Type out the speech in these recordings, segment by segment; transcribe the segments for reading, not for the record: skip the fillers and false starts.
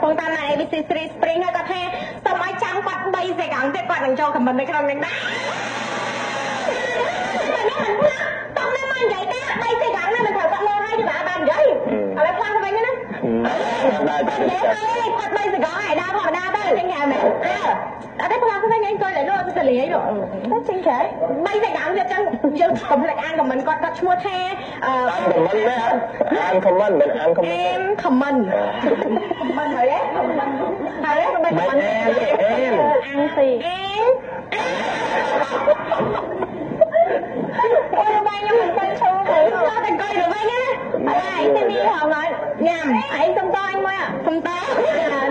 កំពុងតាមដាន ABC 3 Spring ហើយគាត់ថាសូមឲ្យចាំគាត់3សេកង់ទៀតគាត់នឹងចូល comment នៅក្នុងនឹងដែរ តែនេះមិនផ្លាស់តោះណាមកនិយាយតែ3សេកង់ណាមិនត្រូវគាត់លោហើយទេ បាទ បាននិយាយឥឡូវផ្លាស់ទៅវិញណា ដែរ និយាយហើយគាត់3សេកង់ហើយដើរធម្មតាទៅចេញក្រៅមែន អើអត់ទេ ផ្លាស់ទៅវិញ អញអង្គុយលើនោះអត់ទៅលាយនោះទៅចេញក្រៅ3សេកង់ទៀត។ ចឹងយើងកុំភ្លេចអាន comment គាត់ គាត់ឈ្មោះថា អឺអាន comment មែន អាន comment មិនអាន comment អាន comment comment ហើយហ៎ ហើយមិន comment អាន អានស៊ីអាន អូយបាយ ខ្ញុំមិនទៅឈូទៅតែអង្គុយទៅវិញណា អីទីនេះហងហើយញ៉ាំអី សុំតអញមួយ សុំត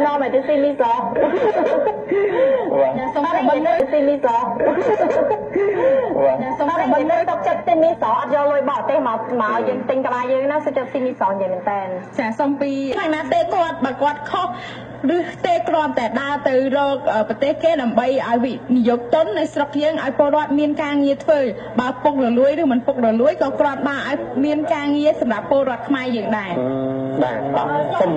នាំឲ្យទៅស៊ីមីស សុំតែមិនទៅស៊ីមីស សុំតែមិនទៅទុកចិត្តស៊ីមីស អត់យកលុយបរទេសមកមកយើងទិញក្បាលយើងណា សុចិត្តស៊ីមីសនិយាយមែនតើ។ ចា សុំពីថ្ងៃណាទេ គាត់បើគាត់ខុសឬទេ គ្រាន់តែដើរទៅរកប្រទេសគេដើម្បីឲ្យវិនិយោគទុននៅស្រុកយើង ឲ្យពលរដ្ឋមានការងារធ្វើ បើពុករលួយឬមិនពុករលួយ ក៏គ្រាន់បើឲ្យមានការងារសម្រាប់ពលរដ្ឋខ្មែរយើងដែរ។ បាទ សុំ